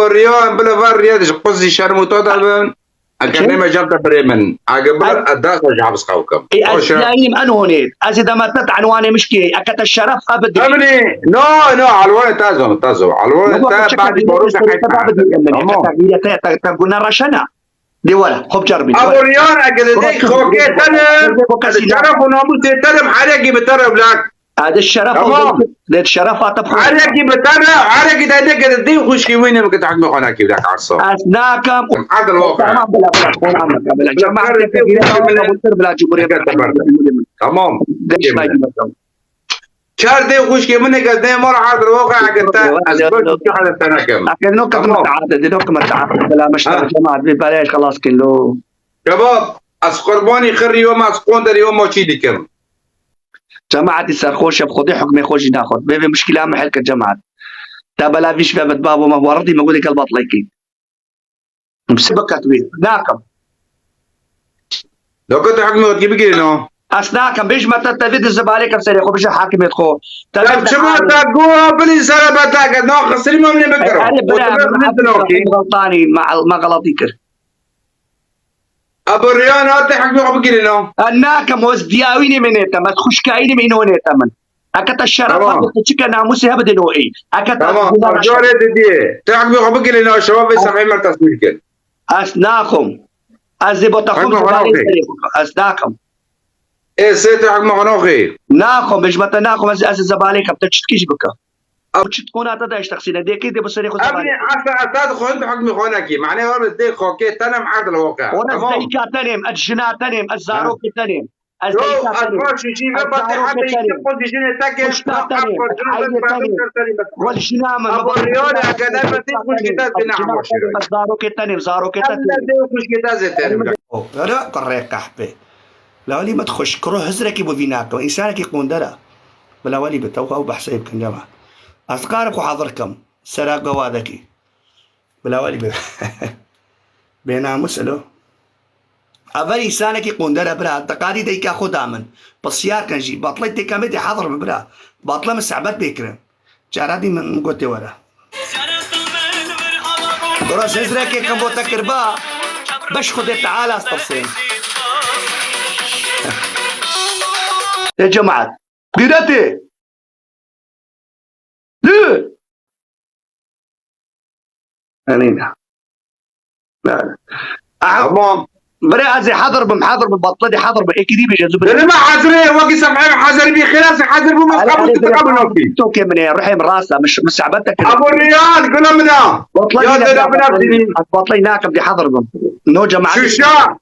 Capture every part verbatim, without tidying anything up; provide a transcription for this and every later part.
Riya em bila ver riya ji quzî şerm û to de bin. Eger Çi? Nême cem te birê min. Eger bila Ez ez dasa ji hebs xew kim. Ê, ez Baş e. Diyayîm en honê. Ez ê dema te te enwanê min şikê. Eke te şeref e bidî. Emrî. No, no, alwanê te zon, te zon. Alwanê Baba, te çeka badî gîre borû te te heyf te te. Bidî min. Tamam. Eke te gîre te, te, te gune reşena. Dê were, xwe biceribîn. Abo Riyan, eger li dê xokê te ne, Baba, ez kesî şeref û namûsê te ne, herekî bi te re bilak. Ede şeref Tamam. Ede şeref hate bixwe. Herekî bi te re, herekî te ne, eger dê xwişkî wî ne, bi te hikmê xwe nakî bilak arsa. Ez nakem. Adil waqe. Tamam, bila, bila, Kur'an bila, bila. Bila, Cemaat bila, te bila, bila, bila, bila, bila, Cumhuriyet Eger te bila, berda. Tamam. Deş Cemile. Nakim. Çar dê xwişkê min ê, ez dê mala hadir waqe, eger te ez ber tu hale te nekem. Eger no kama Tamam. Taat, de no kama taat. Bela meşte Ha. Cemaat, bir bela xelas kin lo. Şebab, ez qurbanî xirî yo, ez qonderî yo, ma çî dikim? Cemaatî serxoş e, Xwedê hukmê xwe jî naxwet. Bê vê muşkila me hel kir cemaat. Te bela vîş ve bit babo me waradî me gudê gel batlekî. Bi se biket wî. Nakim. Doka tu hikmê xwe dikî bigirîno. Ez nakim. Bêj me te tevî di zibalê kem serê xwe, bije hakimêt xwe. Te Te bêj çima te- te go bilî sere be te ke naxisirî me minê bikiro. Erê, bira, Xwe te me min dinokî. Xeltanî, me, me xelatî kir. Abo Riyan, ha te hikmê xwe bigirîno. Ez nakim, ez diyawînê min nêtem, ez xwişkayînê min nêtem min. Eke te şeref Tamam. Hebe, te çike namûsê hebe de no ey. Eke te Tamam, günah ev carê didiyê. Te hikmê xwe bigirîno, şewa vê sefhê me tesmîr kir. Ez naxim. Ez ê bo te Hikmê xwe xwe naxî. Serê xwe. Ez naxim. Ê sê te hikmê xwe naxî. Naxim, bêj me te naxim, ez, ez ê zebalê kem, te çitkî jî bike. Ew çi qona te de eştexsîne, dê kê dê bi serê xwe Ev zebalê. Ê asa, asa dixwazim tu hikmê xwe nekî. Mane war dê xokê tenem erdil waqe. Ora Tamam. Zeyka tenem, ez jina tenem, ez Zarokê tenem. Ez Yo, Zeyka ez tenim. Baş jî ve Ez batê Zarokê heta tenim. Yekî pozîsyonê te ke Xwişka tenim. Ez Aîlê tenim. Wal jina min. Abo Riyal eger ne be tê xwişkê te zê ne hema şiro. Ez Zarokê tenim, Zarokê te tenim. Dê xwişkê te zê tenim. Kara kurê qehpê. La welî me xwişk kuro hizrekî bo vî nakim. Însanekî qondera. Bila welî be tewha û behsê bikin cema. Ez karim xwe hazir kim. Sera gawadekî. Bila welî be. Bênamûs elo. Ev insanekî qonder e bira. Te qarî deyka xwe da min. Pisyar kin jî. Batlay têka me dê hazir bi bira. Batla min sebet bê kirin. Cara dî min gotê were. Bira hizrekê kin bo te kirba. Beş Xwedê Teala ez tirsêm. Ê cemaat. Qîretê. Lü. Enîna. Tamam. Bire ez ê hazir bim, hazir bim, batla dê hazir bim. Êkî dî bêje, zû bire. Dene me hazir ê, wekî sefhê hazir bî, xêra se hazir bû, me Hale, kabul hale, nokî, bire kabul nokî. Tokê min ê, ruhê min rast e, min, min sebet te kir. Abo Riyal, gula min a. Batla Ya yine zêde bira, bina batla, dînî. Batla nakim dê hazir bim. No cemaat. Şuşa.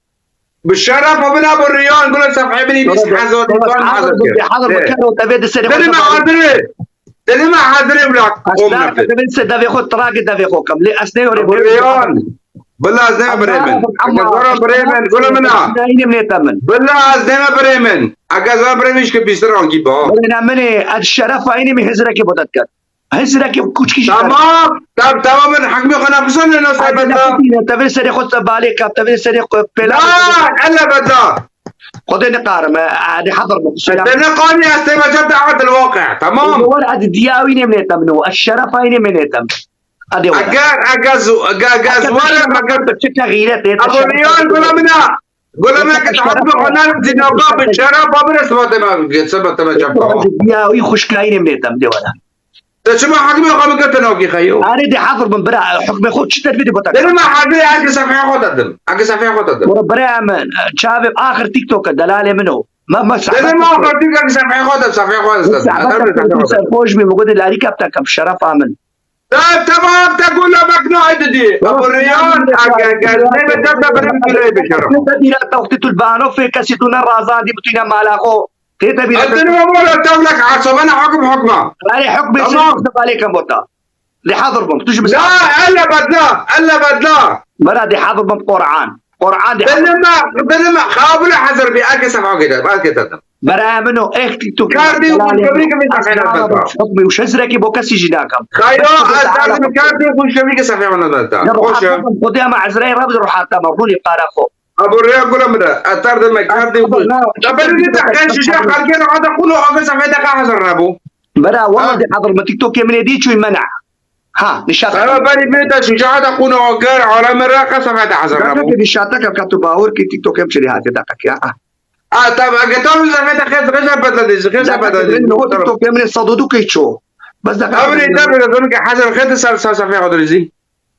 Bi şeref bina bi Riyan, gula sefhê binî bîst hezar dîvan hazir kir. Hazir bi kero te vê di serê xwe. Dene me hazirê. Dene me hazirê bila qom nefir. Te vê se devê xwe, trakê devê xwe kam. Lê ez ne yorê Bi Riyan. Bila ez ne birê min. Zora birê min, gula min a. Bila ez ne me birê min. Ege ez birê min şke bîstir ankî ba. Birê min ê, ez şerefa înî min hizrekî bodet ket. Hizrekî kuçkî jî Tamam, tam, tamam, min hikmê xwe nefisandin, no serbest da. Te vê serê xwe te balê ka, te vê serê xwe pêla. La, elle bedla. Xwedê nikarim, e, e, hezir bû. Te ne qanî ez tê me cem te erdil waqe, tamam? Ê, war ez diyawî nêm nêtem no, ez şerefa nêm nêtem. Hadi war. Eger, eger zu-, eger, eger zuwarem, eger Çi te xîret ê, te Abo şeref Riyan, gula min a. Gula min ke te hukmê xwe nalim zî navga bi şeref babire sibatê me, sibatê me cem tamam. Diyawî xwişkayî nêm nêtem, dê were. Te çima hukmê xwe bikir te navkî xeyo? Erê dê hazir bim bira, hukmê xwe çi tedbîrî bota? Dene me hazirê eke sefhê xwe dedim. Eke sefhê xwe dedim. Bira, bira min, çavê axir TikTok e, delalê min o. Me, me Dene me axir TikTok eke sefhê xwe dedim, sefhê xwe dedim. Serxoş bî, min gotê larî kepte kem, şerefa min. Te, tamam, te gula bek nayê didî. Abo Riyan, ege, ege, nebe te, te birim guleyê bişerim. Te dîra tewxtî tu li bano fê kesî tu ne razandî bitûne mala xwe. Tê te bîra. Edin ve mola tevlek asabana hukm hukma. Erê hukmê Tamam. Sirkûs de balê kem bota. Lê hazir bûm. Tu ji La, elle bedla, elle bedla. Bera dê hazir bûm Qur'an. Qur'an dê hazir. Benema, benema, xabule hazir bi, ake sefa gide, ake tata. Bera min o, eh, tu Kardê û xwişkevî ke min sefhê nabeta. Hukmê û şezrekî bo kesî jî nakem. Xayra, ez lazim kardê û xwişkevî ke sefhê min nabeta. Xweş e. Xwedê me ezreyê re bi ruhata me, rûnî qara xwe. Abo rêya gula min de, ez tar de me kardê û xwişkevî. Te berî te qenc şişe xelkê re hata xwilo ave sefhê te qe hazir nebû. Bera, wala dê hazir me TikTokê min ê dî çûy mena. Ha, nişat. Ewa berî bê te şucaeta qûna akir, alem raqe sefete hazir Daqe ramo. nişata ke ka tu bawer ki TikTok em çili hate daqe ya. A, tabi, eke tam sefete xet xet bedle de, xet bedle de. No TikTok em ne sadodu ke ço. Bas daqe. Tabi, tabi, zonu ke hazir xet ser ser sefe hazir zî.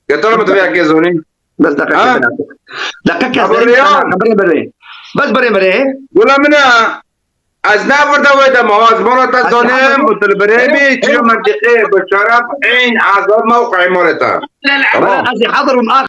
Ke tam tabi ke zoni. Bas daqe. Ha? Daqe ke Tabi, zoni. ya. Bere bere. Bas bere bere. Gula mina, ez ne burada wê de mawaz, bana ta Hadi, zonim, hadi. bu dilbirê bi, çiyo mentiqê, bi şeref, eyn azad mewqi mole ta. Tamam. Ez hazırım.